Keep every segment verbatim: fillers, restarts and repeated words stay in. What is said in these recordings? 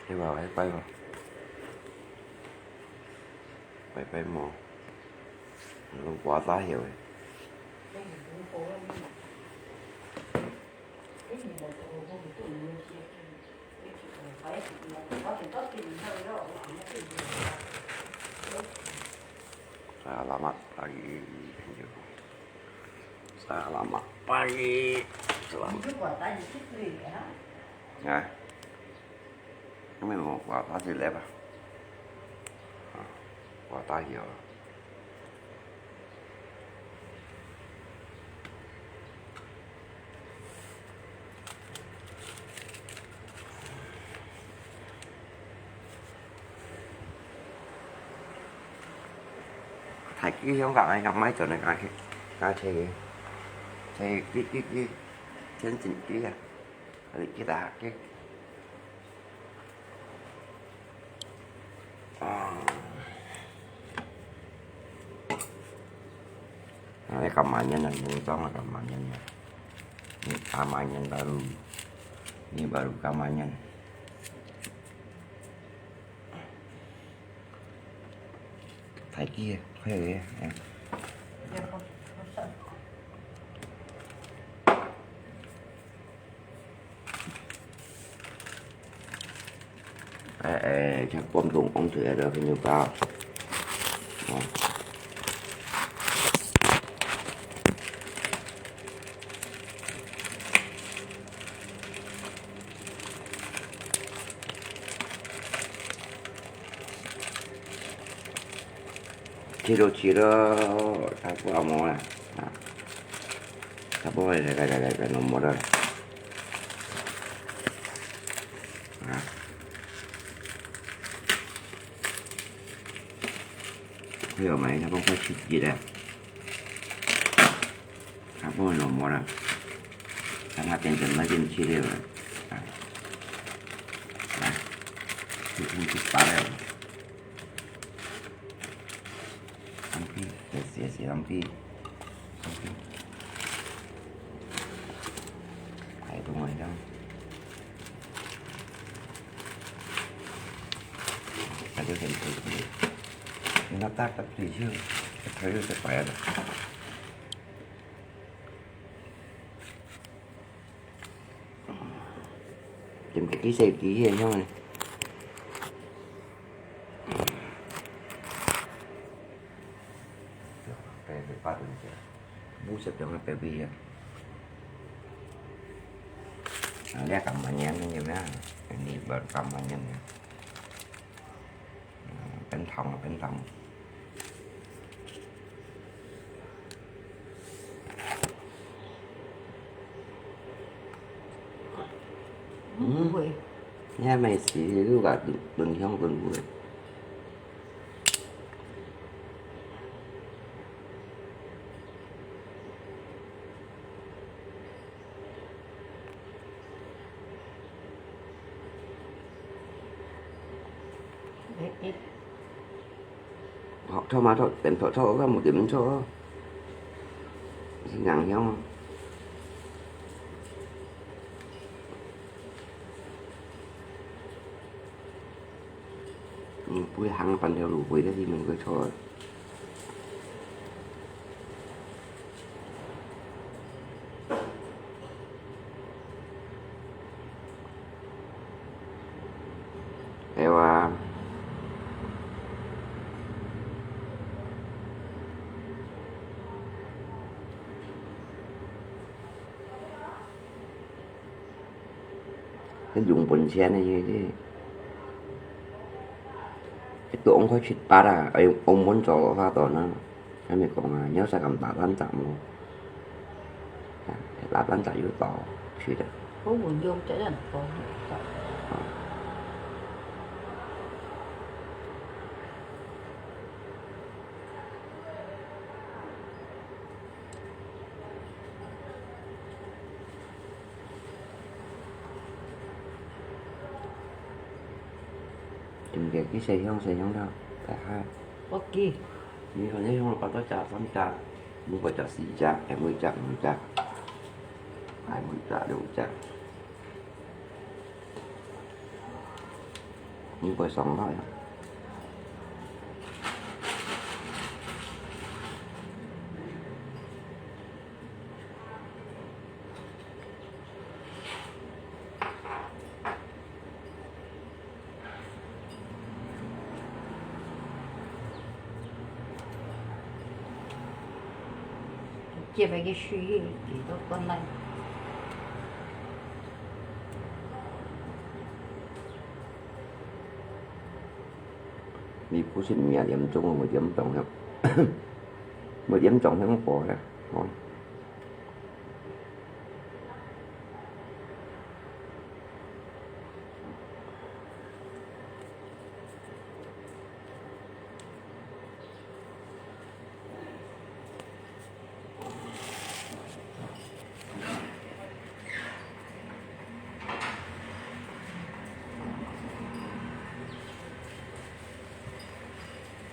你話拜拜無？拜拜無？攏掛大曉誒。Selamat pagi, Pinjuru. Selamat pagi. Selamat. Pinjuru kuat aja sih, ya. Nah. Ini mau kuat aja lah, Pak. Nah, kuat aja. 大機響个，哎呀，買轉來加去，加車个，車个，个，个，个，天津機啊，啊，你記得啊，个。啊。啊，你干嘛呢？你装了干嘛呢？你干嘛呢？Baru, ni baru kamarnya. Tadi ya, kayak ya. Eh, eh, chắc bom thùng ông thử ra cái nhu cầu. Ờ. Chiro chiro, tapo amo na. Ah. Tapo le le le le le no mo da. Ah. Kuyo mai tapo ko chit chit da. Tapo no mo da. Tama ten ten mai ten chit le. Ah. Ah. Chit chit chit pa le. Lampi, yes, yes, lampi. Lampi. Ai, ito nga lang. Ada kan ito. Natatak tu siya. Kaya sa payat. Tìm cái ký xe ký gì không này? Cái cái phát được chưa? Bố sẽ cho nó baby à. Dia kamanya ni ya. Ini baru kamanya ni. Bánh thòng là bánh thòng. Ui. Nghe mày xí lu cả đừng đừng hiông đừng vui. Ê, ê. Họp thâu mà thâu, tỉnh thâu thâu, có một điểm thâu. Xin ngắn hiếu. Bùi hàng phần theo đủ bùi đó thì mình cứ thâu. Ewa. Cái dùng bún chén này chứ. Cái tổ ông có thịt bát à, ấy, ông muốn cho nó ra tổ nó. Cái mình cũng, à, nhớ sao cầm bát lăn chậm luôn. À, cái bát lăn chậm yếu tố, thịt à. Có nguồn gốc chắc chắn có. À. Tìm cái, cái xe hông, xe hông đó. Tại hai. Có kì. Như hồi nãy hông là bắt tôi trả, tám trả. Mua phải trả xí trả, em mới trả, mười trả. Hai mươi trả, đủ trả. 應該上來啊。接个去水，佢都過來。 你不是你也嚴重，我嚴重了，我嚴重了，我火了，哦。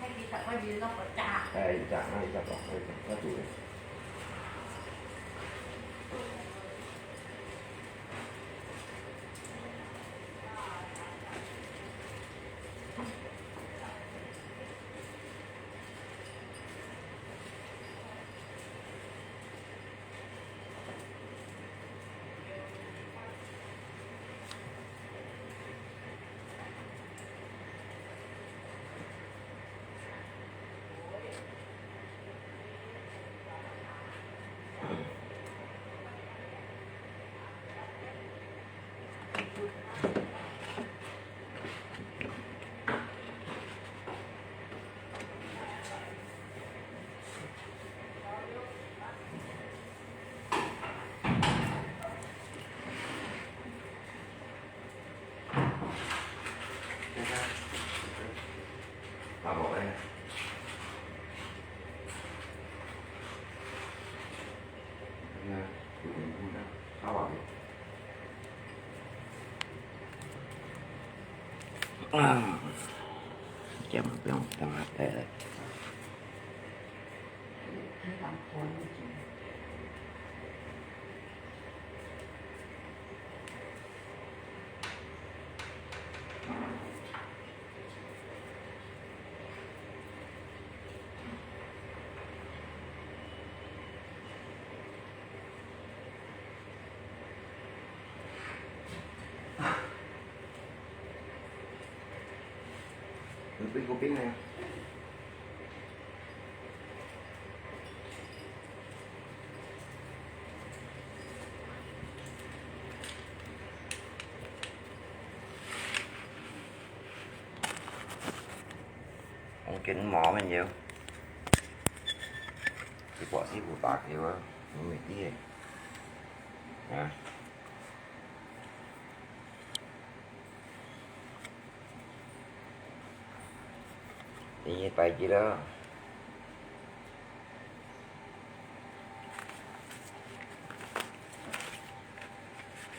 哎，一隻，哎，一隻，哎，一隻，哎，一隻，哎，一隻。 啊，这样不用，让它带了。 你冰不冰呢？ 用根毛乜有，一把師傅打佢啊，我毋知誒。啊。你擺佢啦。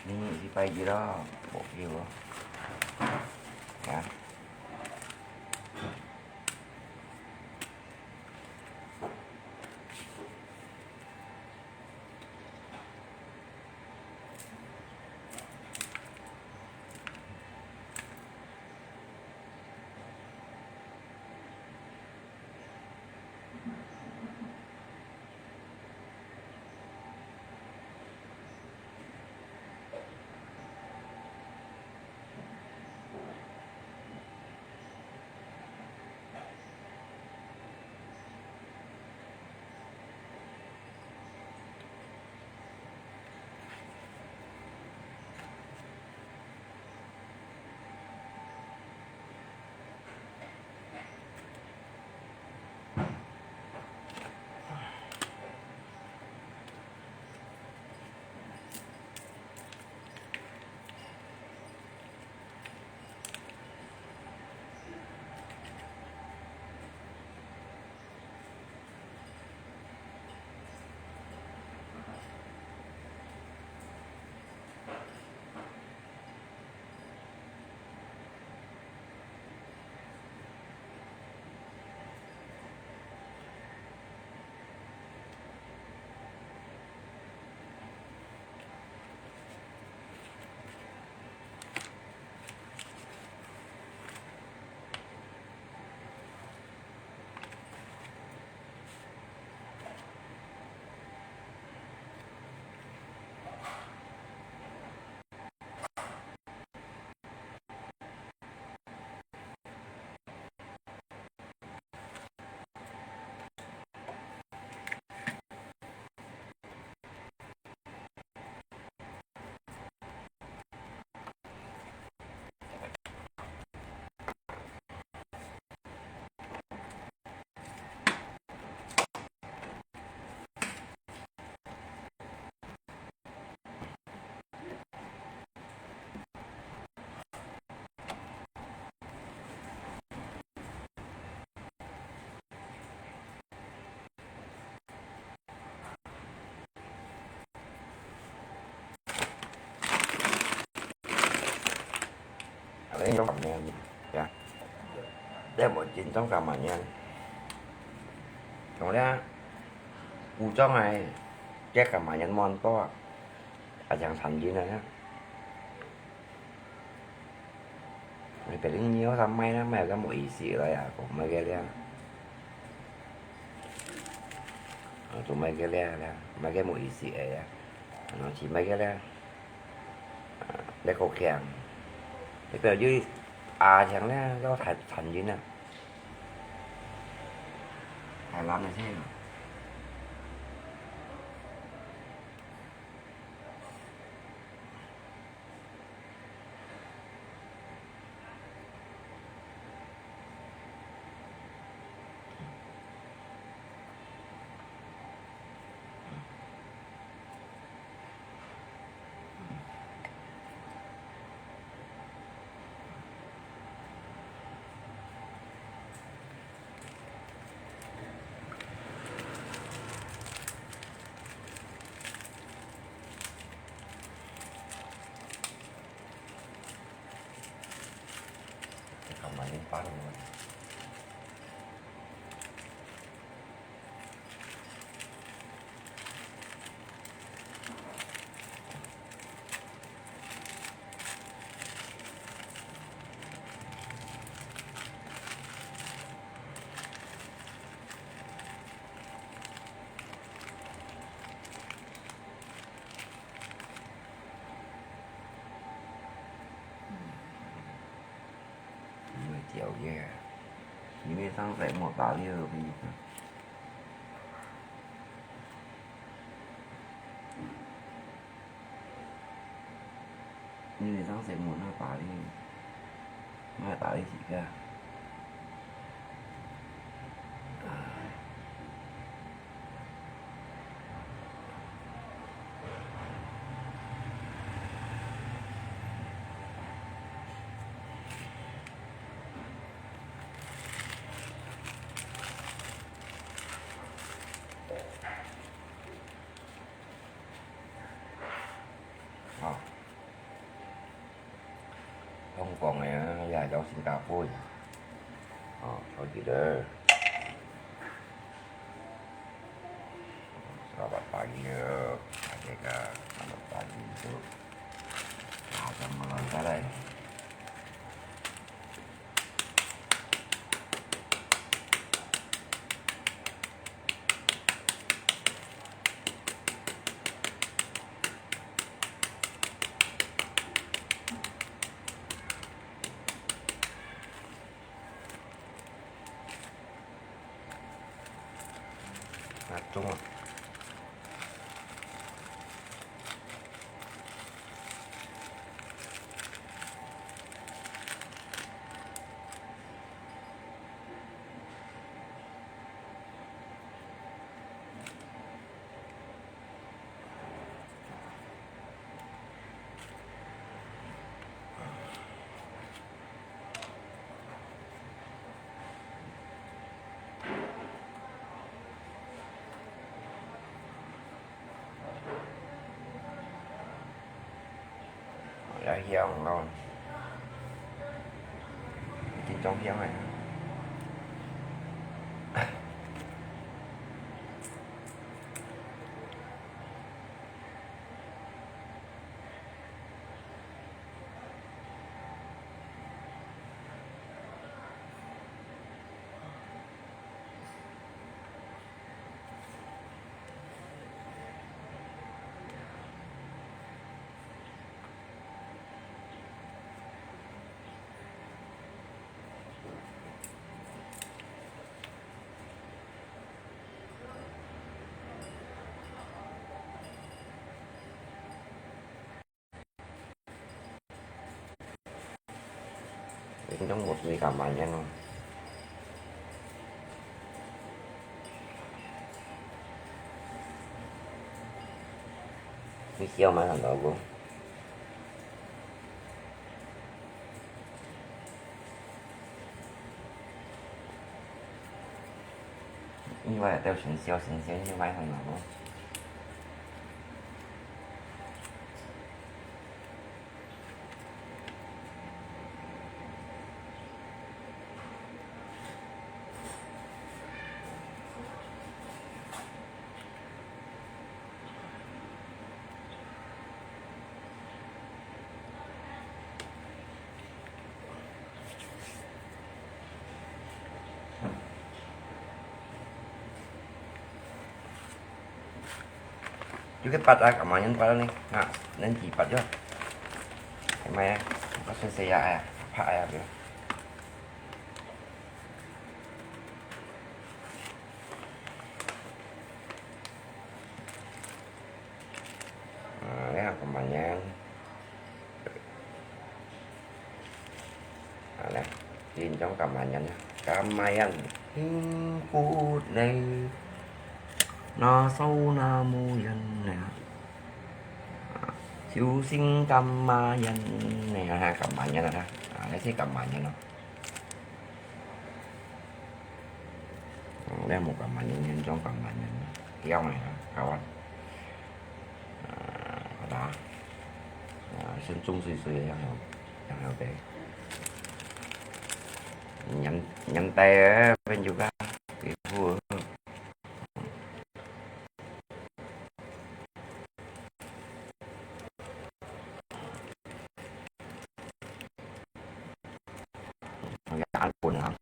你一擺一啦，無票啊。啊。哎，種甘蔗，呀，這無真種甘蔗。像這古裝个，這甘蔗滿多，啊，像產品啊。別人有啥賣啦，賣个無意思了呀，講賣个了。啊，都賣个了了，賣个無意思个呀，啊，只賣个了。 啊，這个強，這个就阿強呢，要談，談人啊。台灣个先。 因為條件，因為上次無打理好。 因為上次無拿打理，無打理自家。啊。 香港个啊，也有新加坡个。哦，好記得。Selamat pagi, Merdeka. Selamat pagi, Ibu. Macam malam tadi. 啊，中啊。 也香咯，真種香个。 Ini dong buat beli kampanye no. Ini siapa mana tahu. 因為都先燒先燒，你買上來無？有个八啊，干嘛人八呢？啊，能几八哟？哎妈呀，我说谁呀？哎呀，怕哎呀，不要。啊，哎呀，干嘛人？ 啊，來，印張感恩人啊，感恩幸福你，那手那無人呢，啊，就信感恩人呢，啊，感恩人啊，啊，那些感恩人咯。嗯，你無感恩人，印張感恩人，這樣啊，好啊。 啊，好啦，啊，先種水水，然後，然後得，年，年代啊，朋友啊，幾乎。也安穩啊。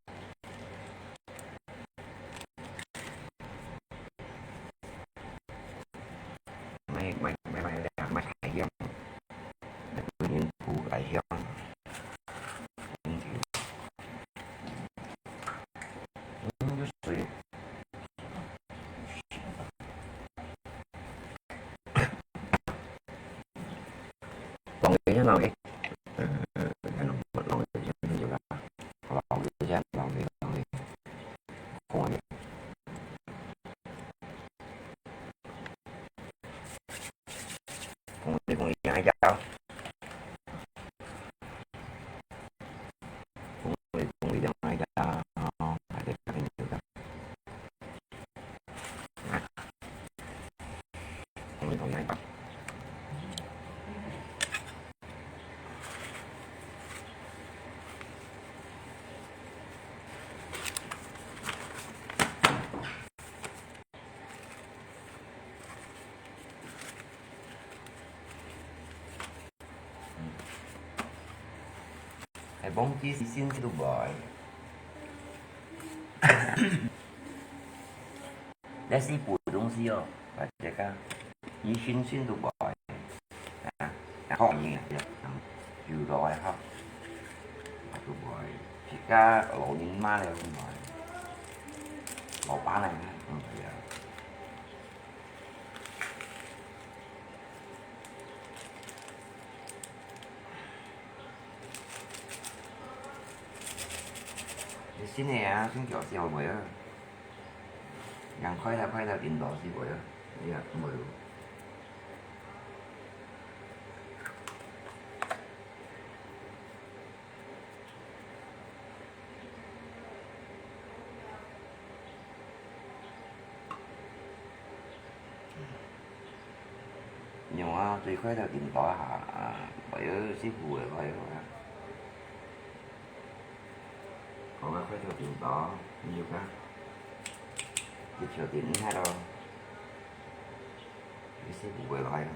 買，買，買，買，買大香，買幾年鋪大香。嗯，有水。浪費，浪費。嗯，嗯，嗯，浪費，浪費，浪費，浪費。 還忘記洗身都無。 那是普通西哦，大家看，你信心都無愛，啊，然後你啊，有落來哈，都無愛，自家老人嘛了，無愛，老爸來嘛，嗯，對啊。 你新个啊，新橋是會無啊？人開頭開頭顛倒是會啊，你也無。 有啊，最快就訂到一下啊，還有師傅个，還有啊。好啊，快就訂到，你就看，就確定一下咯。有師傅个來啊。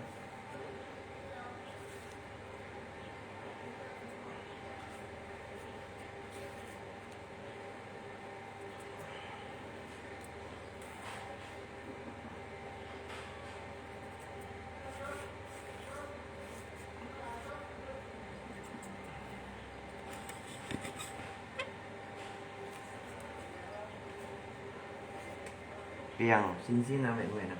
這樣，新鮮啊，美味呢。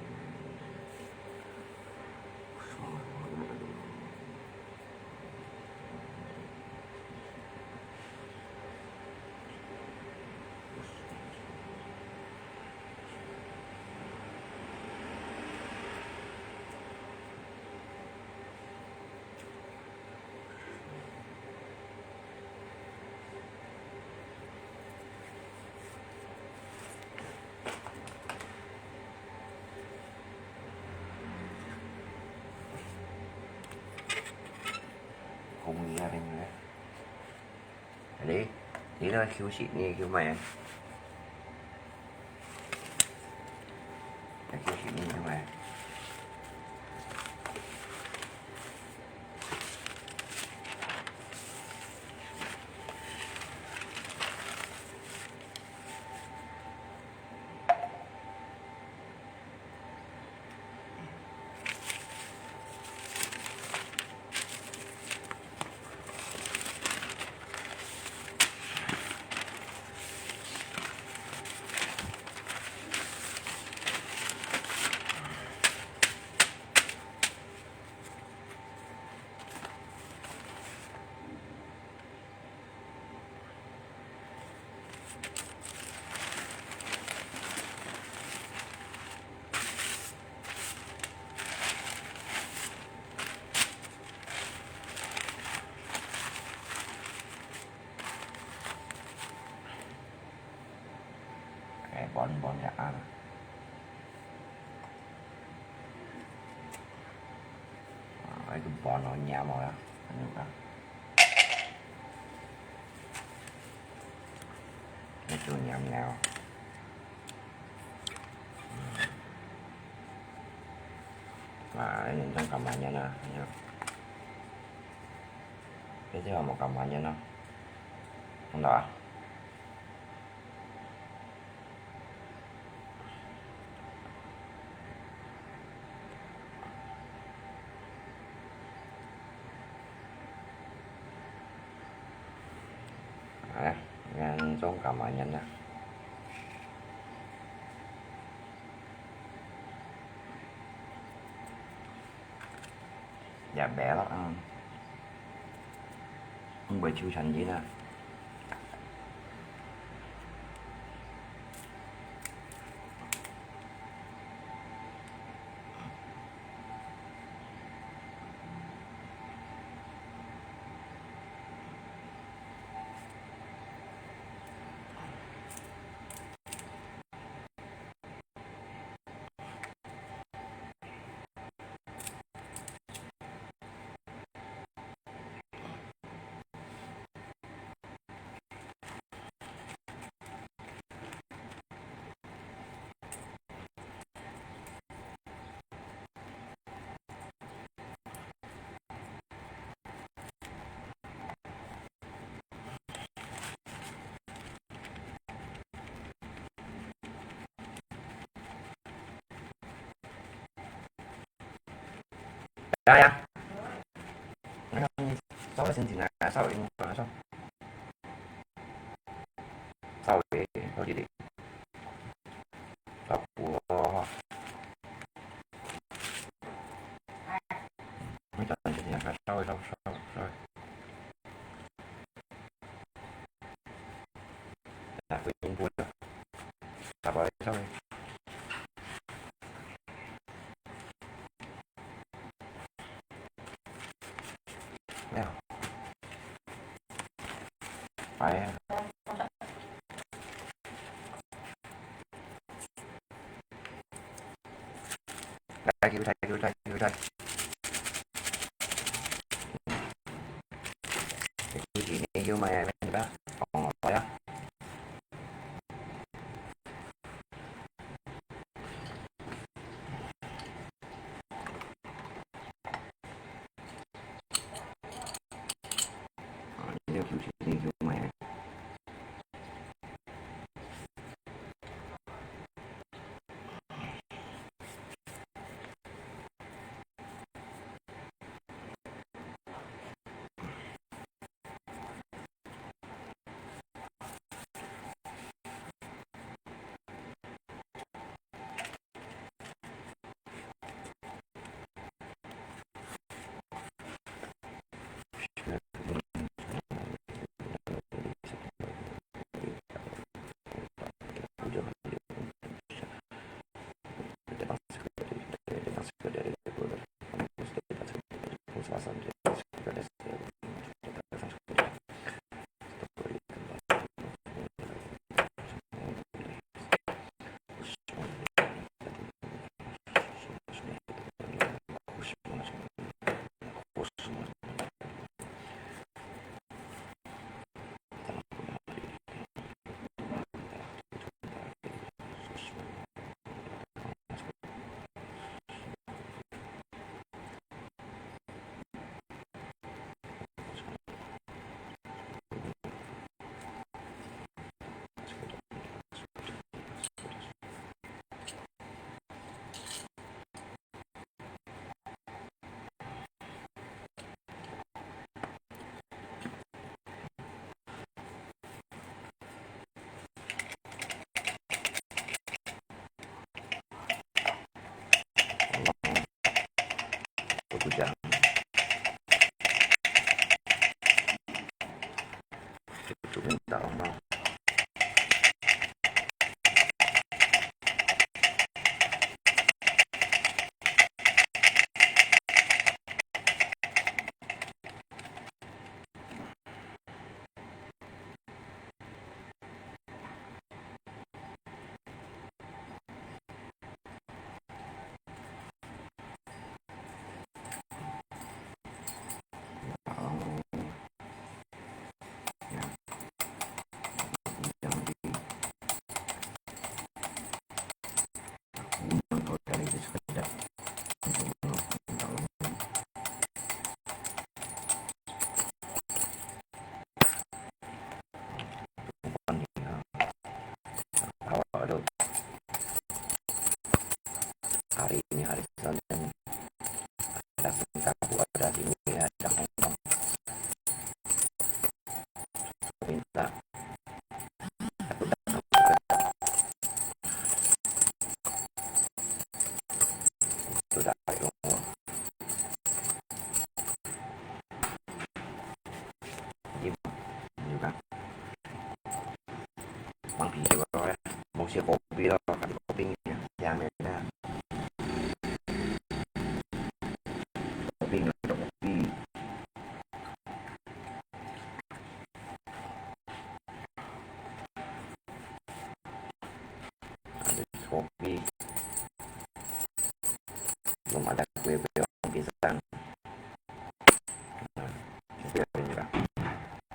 這紅米啊，朋友啊。你，你都休息，你休息咩啊？休息，你休息咩啊？ 哎，搬搬就啱啦。啊，愛去搬咯，黏咯啦，恁樣啊。愛去黏黏哦。啊，恁樣當感覺黏啊，恁樣。這就無感覺黏咯，看到啊？ 哎，恁樣總感覺黏啦。 也袂咯，嗯。毋會抽changi啊。 呀呀，那个你稍微伸进来，稍微往上，稍微多一点，差不多哈。你转一下，稍微稍微稍微稍微。 啊，不用不用，打包一下呗。没有。哎呀。 Thank you, thank you, thank you, thank you. Thank you, chị, thank you, mày, mày, mày, mày, mày, 分大家看。 Awak tu hari ini hari Senin, ada Singapura, ada sini, ada Hong Kong. Minta. Aku tak tahu juga. Itu dah hari umur. Jadi, juga. Mang pi juga, ya. Mau siap kopi lah, kopi kopi ni, ya. Yang mana? Kopi, kopi. Ada kopi. Belum ada kue, kue pisang. Nah, kopi ada juga.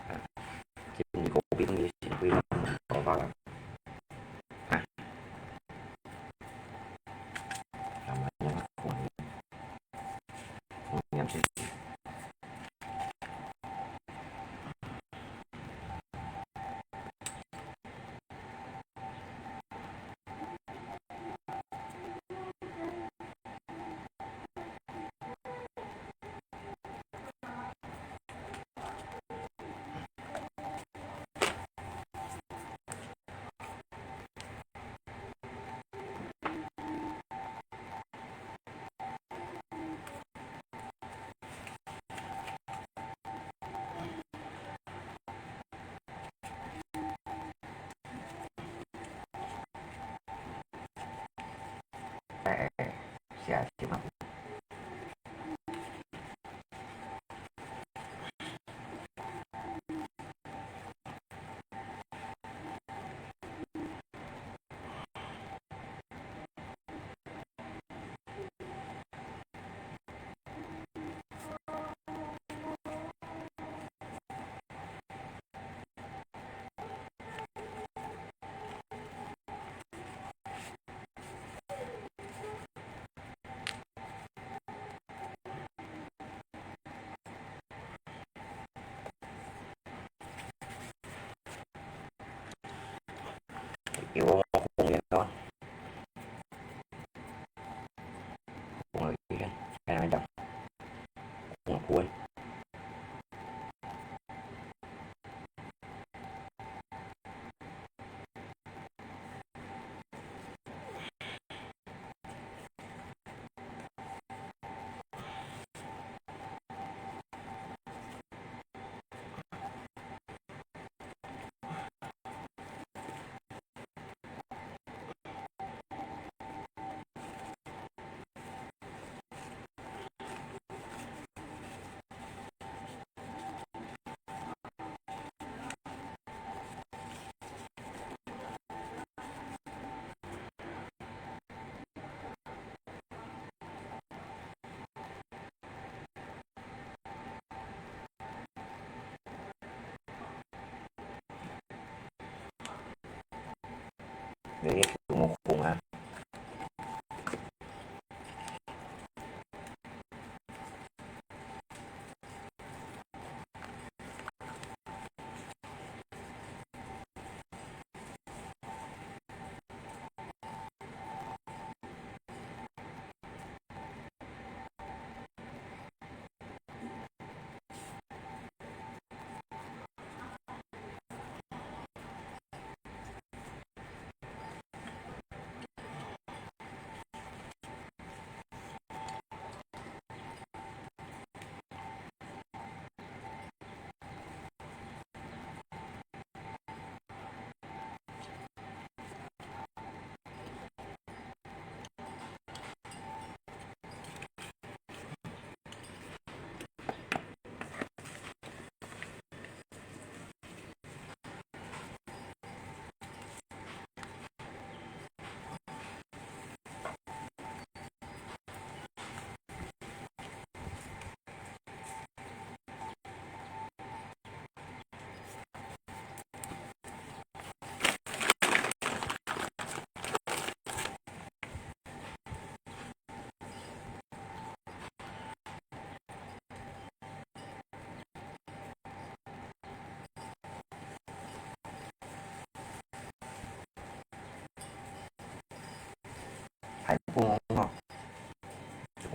Nah, jadi kopi pun di sini, kopi pun berapa lah. Nah. Namanya kopi. Kopi yang sini. 哎，哎，哎，是啊，是嘛。 有空了。空了，看看讲，空了。 你做麼个啊？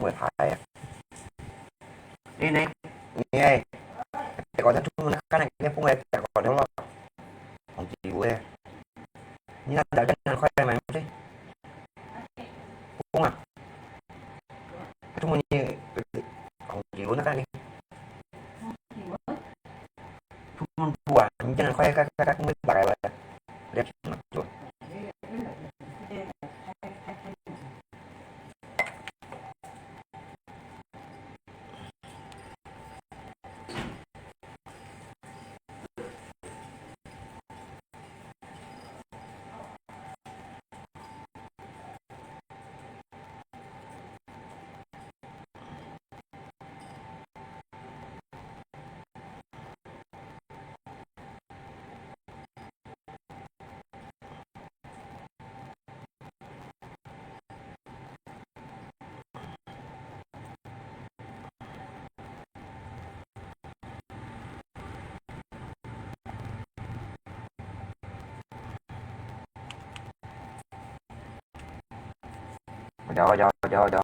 个牌啊。你呢？你哎，结果他出门看了一个风来，结果了，忘记我哎。你那条件快吗？对，风啊，出门你忘记我那个呢？出门不啊，你这样快快快快，风打开了，了，对。 有有有有有，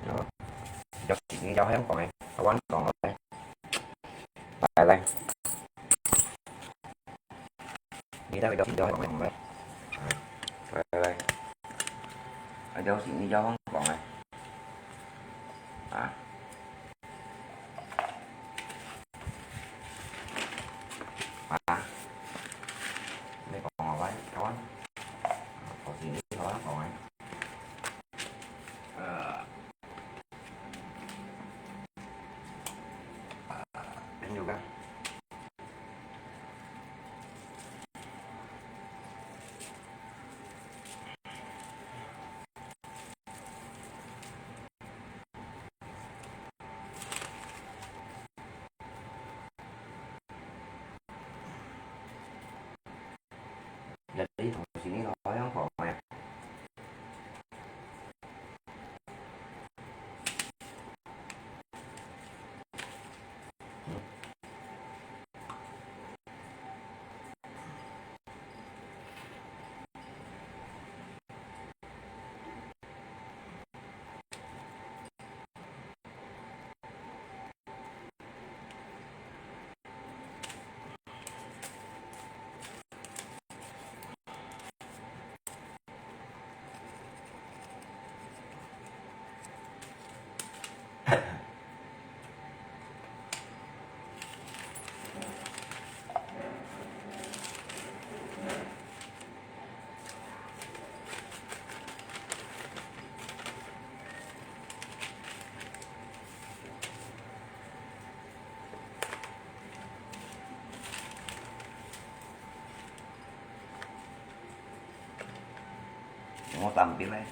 有，有，有香港个，有香港个。 來來，你到底有幾多香港个？來來來，啊，有幾多香港个？啊？啊？你講我來，台灣，我是你台灣講个。呃。 Ano ka? Jadi, tunggu sini, kau yang kau main. Tengok tampil eh.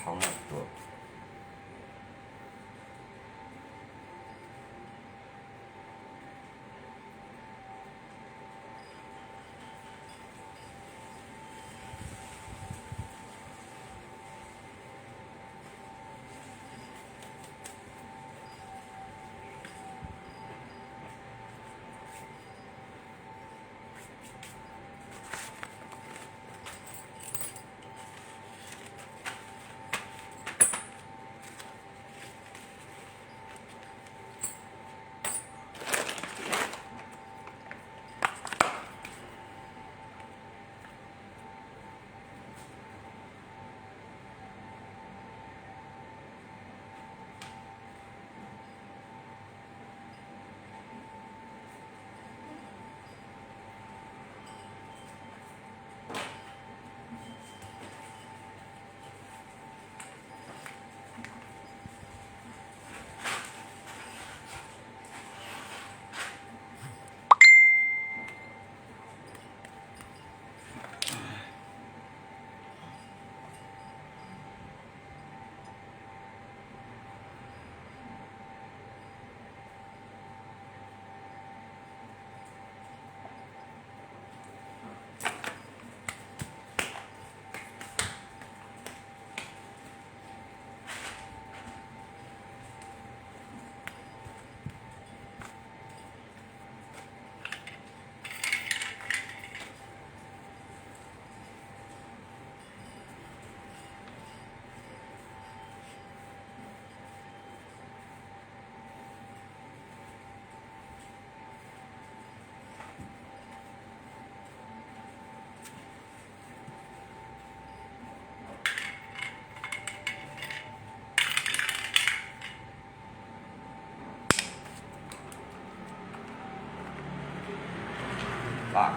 Hóng tuh.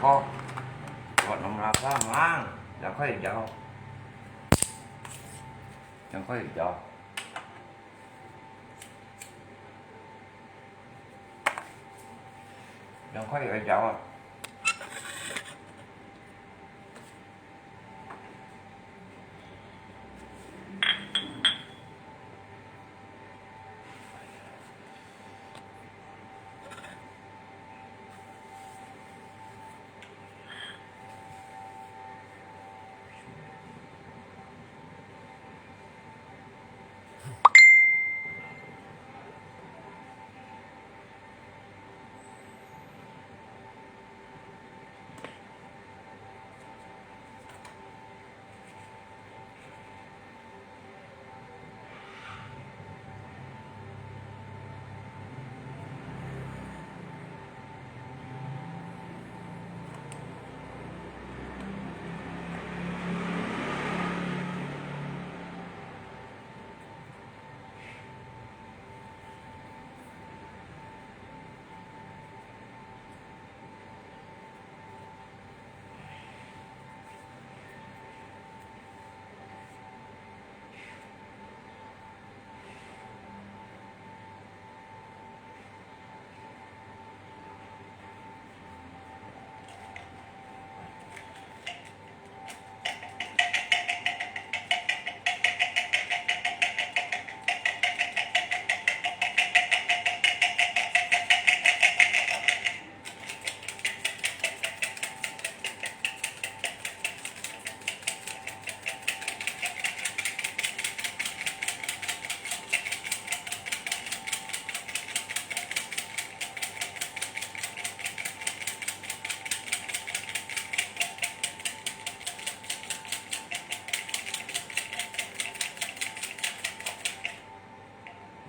好，我弄了干嘛？两块一角，两块一角，两块一角啊！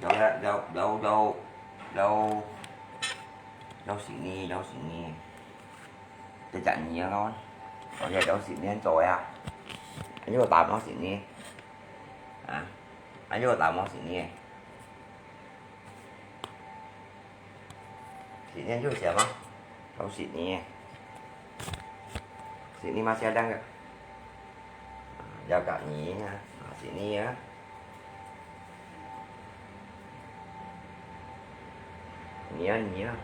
有了，有，有，有，有，有十二，有十二。 一隻二啊，我，我這有十二做呀。還有打毛十二，啊，還有打毛十二，十二就寫嘛，有十二，十二嘛寫兩個，啊，有個二啊，啊，十二啊。 你呀，你呀。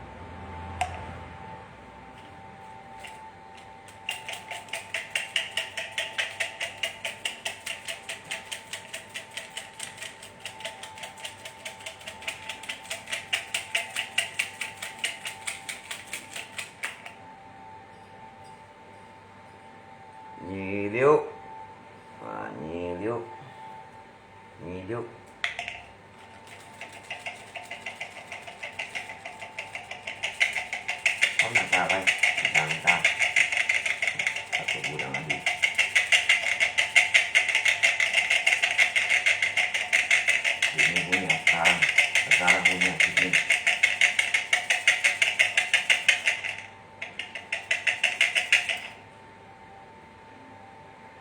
二六，啊，二六。 二六。好，拿下來，拿下。啊，做不了啊，你。你不要打，打了不要去。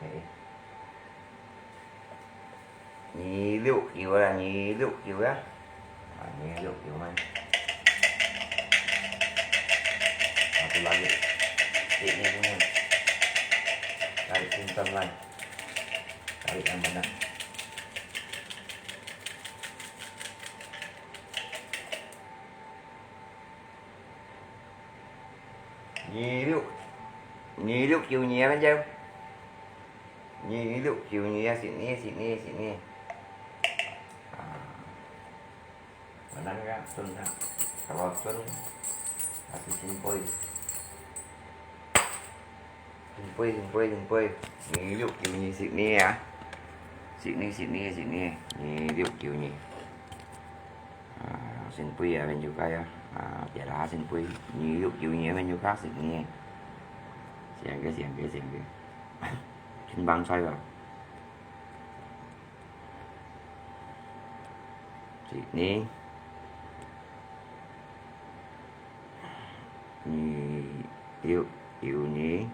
哎。 二六九啊，二六九啊。啊，二六九嘛。啊，tu lagi. Cik ni punya. Tarik pintar lai. Tarik yang mana? 二六，二六九二啊，反正。二六九二啊，十二，十二，十二。啊，mana ya？準啊，kalau準，還係聖杯。聖杯，聖杯，聖杯。二六九二十二啊。十二，十二，十二。二六九二。 啊，聖杯啊，面就該啊，啊，別啦，聖杯，二六九二面就該十二。成个，成个，成个。真棒彩吧？十二，二六九二。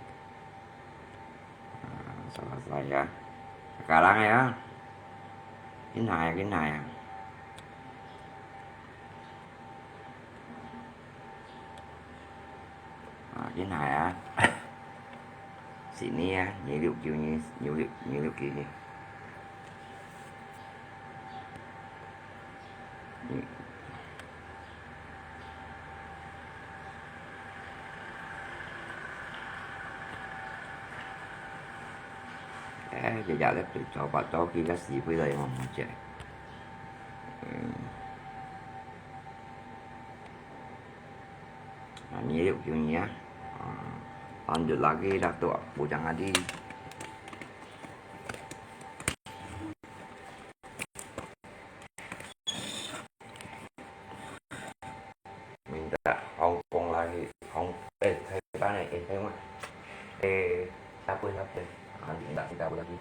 啊，salah saya. Sekarang ya. Kinaya, kinaya. Ah, 下啊，Sydney啊，二六九二，二六，二六九二。嗯。哎，這隻咧，早八早起个時間來望望先。嗯。 啊，二六九二啊。啊，lanjut lagi dah tu, bujang tadi. Minta Hong Kong lagi, Hong, eh, Taiwan eh, eh, Taiwan. Eh, siapa, siapa? Ah, minta, minta lagi.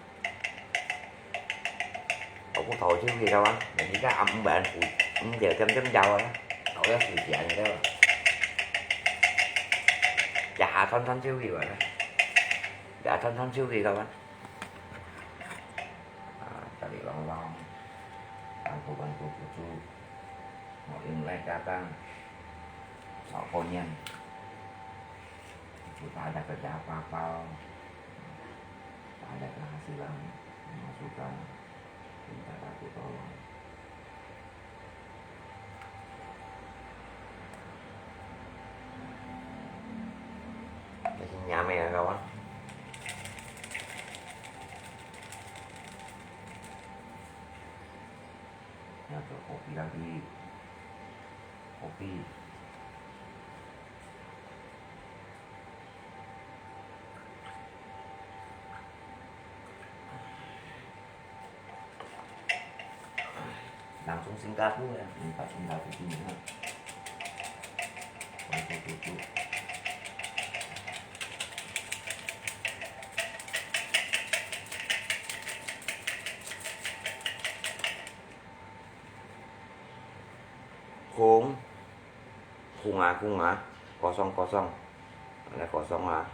我不投就可以了啊，人家暗晡五，五點鐘就要啊，搞个時间了。假穿穿就可以了，假穿穿就可以了啊。啊，这里long long，bantu-bantu cucu，mau Imlek datang, mau konyan. Kita ada kerja apa-apa, ada penghasilan, pemasukan, minta bantu tolong. Masih nyamai ya, kawan? Ya, kopi lagi. Kopi. Langsung Singapura ya, empat Singapura sini ya. Langsung tutup. 空，空啊，空啊，kosong, kosong. Ada kosong ah.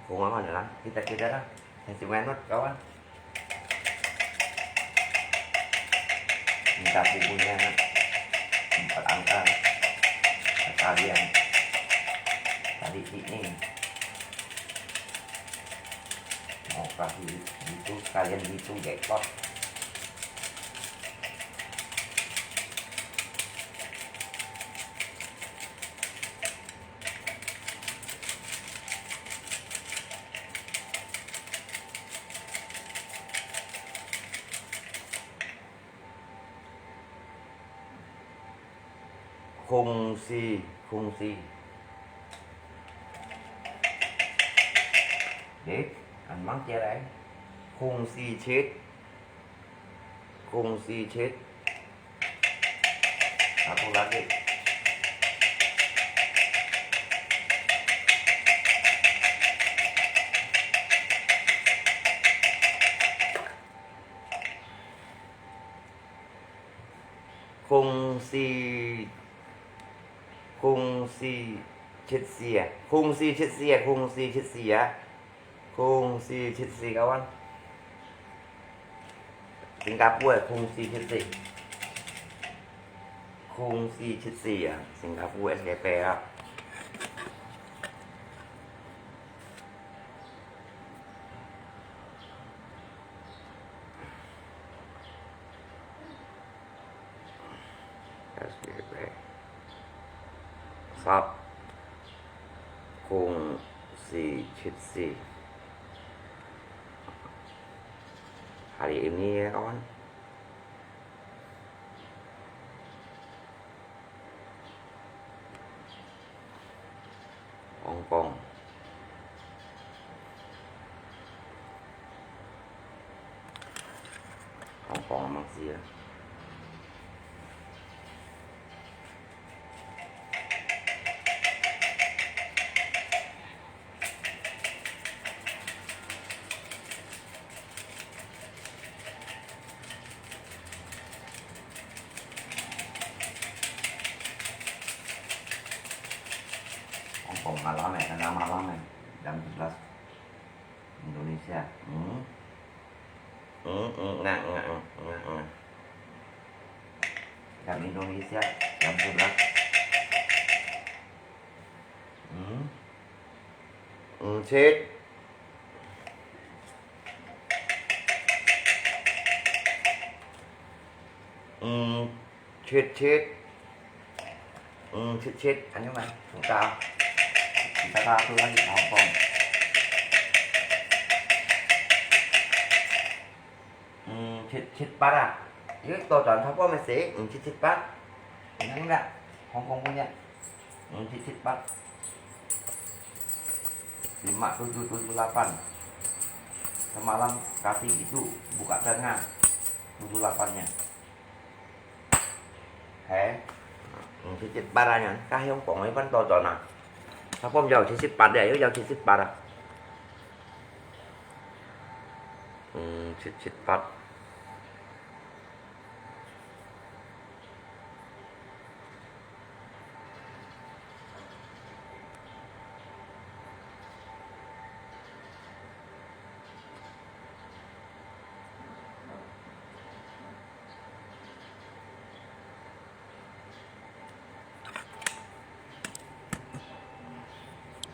Kosong ah, mana lah? Kita, kita lah. Yang si Wenot, kawan. Minta bukunya, empat angka. Sekalian. Tadi ini. Mau kasih itu, sekalian itu, jackpot. 空四，空四。誒，恁猛个咧？空四七，空四七。Satu lagi. 空四，空四七四啊，空四七四啊，空四七四啊，空四七四，kawan。新加坡个空四七四，空四七四啊，新加坡个SKP啊。 SKP。Sub。空四七四。Hari ini ya, kawan. Hong Kong. Hong Kong mang sih ya. Hong Kong malam eh, tengah malam eh, jam sebelas Indonesia. Hmm. Hmm, hmm, ngak, ngak, ngak, ngak. Jam Indonesia, jam sebelas. Hmm. 七，五七七，五七七，恁樣嘛，大家，大家都愛去講。 五七七八啊，又倒轉頭過來寫五七七八，你看啦，紅紅紅呀，五七七八。Lima tujuh tujuh lapan. Semalam kasih itu buka tengah tujuh lapan-nya. Hei,五七七八啊，你看，kahong kong iban to to na. Sapa mau yau七七八ya, yau yau七七八啊。 五七七八。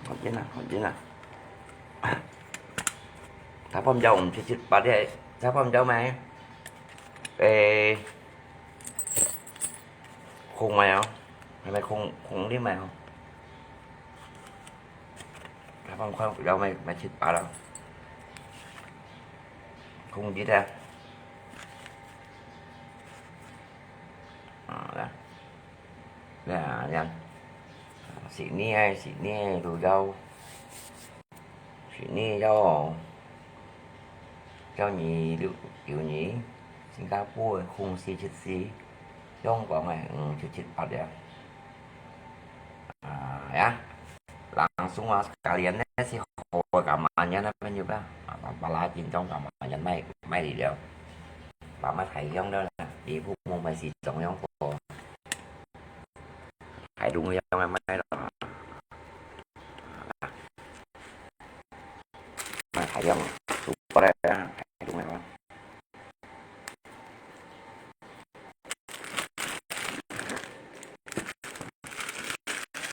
好緊啊，好緊啊！Sapa mau yau五七七八个，sapa mau yau mai？誒，空mai哦，係咪空，空啲mai哦？Sapa mau yau mai，mai七八咯？空啲啊！啊，來。 Nah, yan. Sini ai, sini ai, tu yau. Sini yau. Yau ni liu, liu ni. Singapore không四七四. Yong Kong ai, ừ, chín chín八ya. À, ya. Langsung ah, sekalian nè, si ho kemanyan apa juga. Apa, apa lagi dong kemanyan mai, mai di dia. Apa mai Thái Yong đó là, đi bu mong mai si Jong Yong po. Thái Trung Yong mai đó. Mai Thái Yong, super ya, Thái Trung Yong.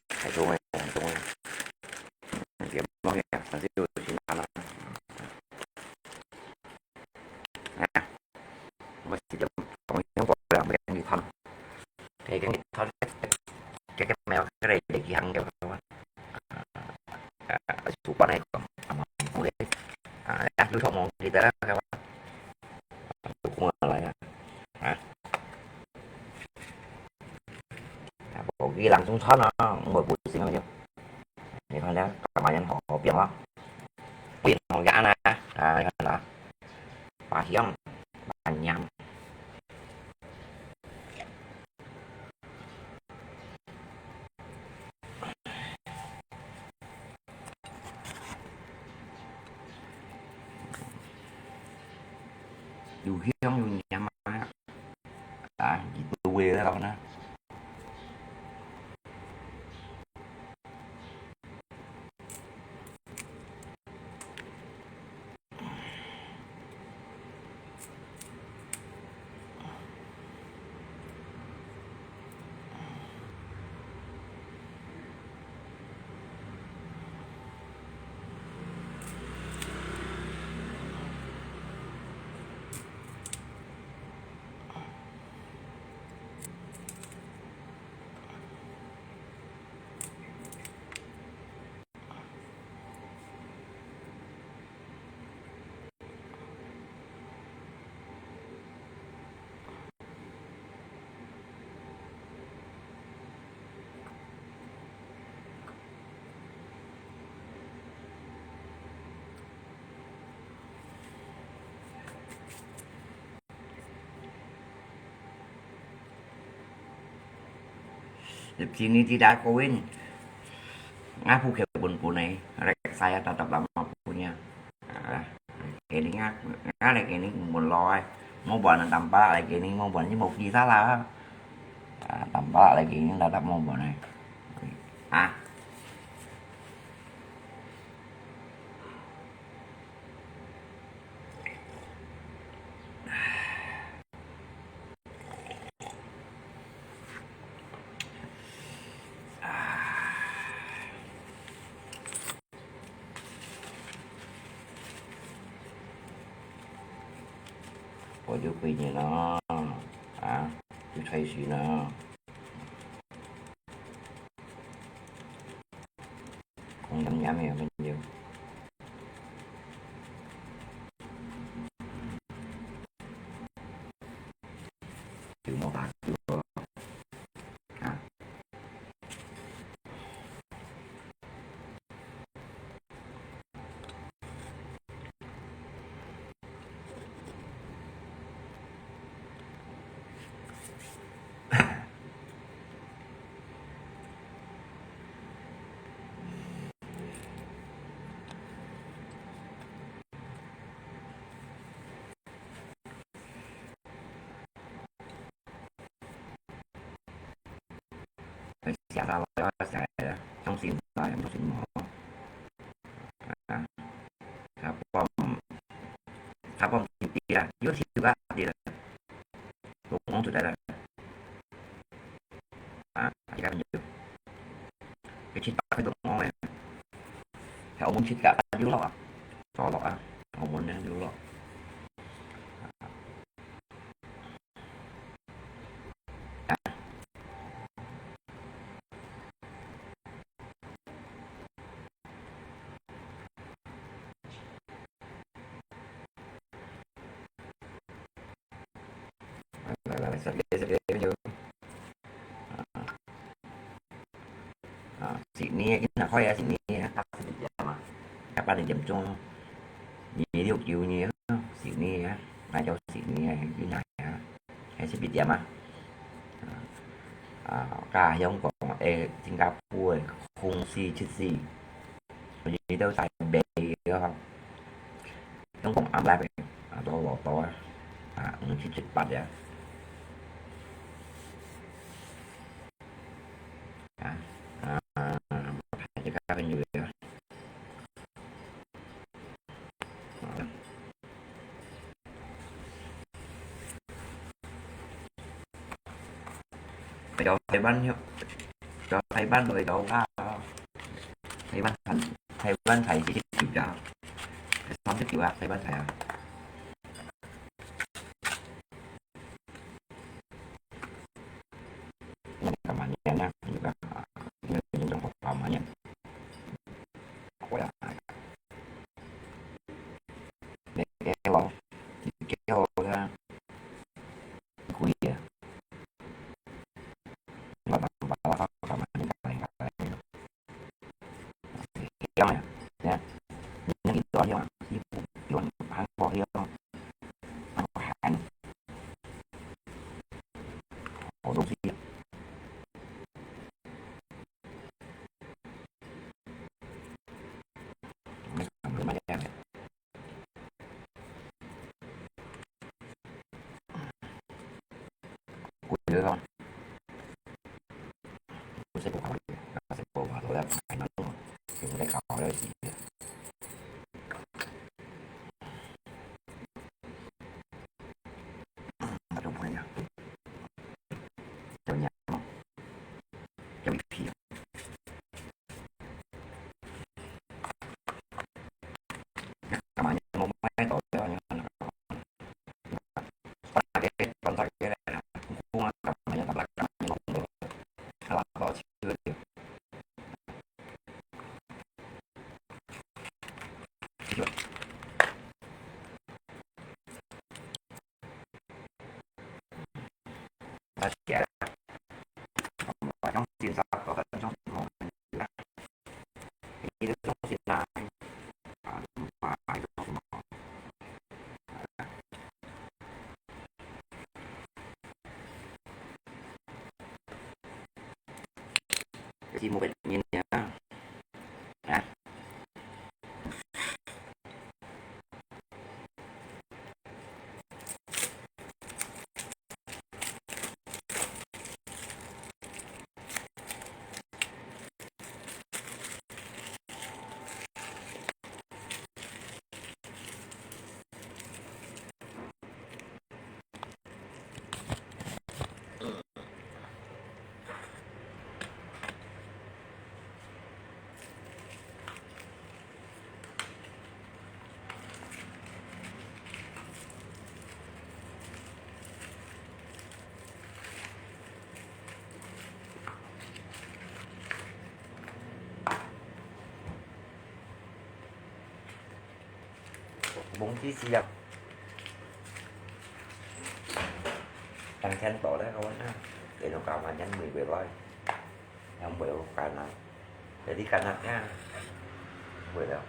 Thái Trung Yong, Thái Trung Yong. Điểm mong ya, sản xuất của chính là nó. Nè. Mà chỉ điểm tổng thống của đảng bên đi thăm. Thì cái thăm cái, cái mèo cái này để ghi hàng kiểu đó. À, chủ quán này còn, à, mà không biết. À, đã, chú chọn món gì tới đó các bạn. Cũng là lại, hả? À, bộ ghi lăng xuống thoát nó, một buổi sinh rồi chứ. Thì thôi lẽ, các bạn nhân họ biển đó. Biển họ gã nè, à, đó. Bà hiếm, bà nhắm. 又香又黏啊！啊，一度味道呢。 Di sini tidak kawin. Ngapu ke pun punai, rek saya tetap lama punya. Ah, kini ngak, ngak lagi ini mun loy. Mau buat tampak lagi ini, mau buat ini mau bisa lah. Ah, tampak lagi ini tetap mau buat ini. Ah. 我就歸日咯，啊，就開心咯。講黏黏个，朋友。 有無打球哦？啊？想到我要想来了，相信吧，相信我。啊，他帮，他帮弟弟啊，有手个弟弟，我讲出来了。啊，你看有，一千八百多万哎，在澳门去搞六六啊，六六啊，澳门的六六。 來來來，十月十月有。啊，十月，今日開啊，十月啊，八點啊，八點鐘，二六九二啊，十月啊，那就十月啊，今日啊，還係十月啊。啊，加香港誒，新加坡誒，空四七四。 你都大尾个吼，總共暗晡个，啊，多老多啊，啊，五七七八个，啊，啊，啊，這個朋友啊，啊。 有台灣，有台灣來有啊，台灣菜，台灣菜四十九啊，三十九啊，台灣菜啊。嗯，幹嘛呢？那個，那個，那個，幹嘛呢？我呀，那個，你給我，你給我看。 貴啊。我當爸爸，我講嘛，你講，你講，你講。香啊，你看，你那個多香啊，一股有韓國香，韓國韓，好東西啊。 節目个原因啊。啊。Mung chi chi ya. Tang chen to le ko na. Eno ka ma nyan mui be lai. Yang mui lo ka na. Jadi ka na ya. Mui lo.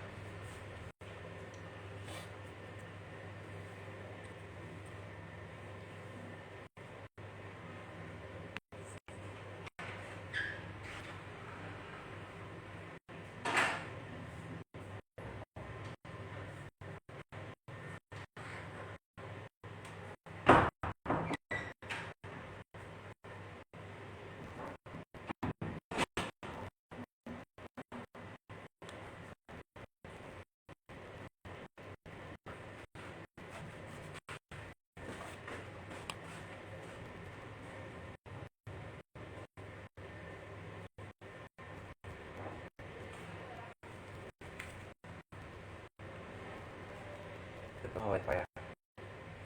Ito, ito ya.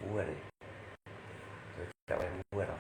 Uwa le. Ito ya, uwa le.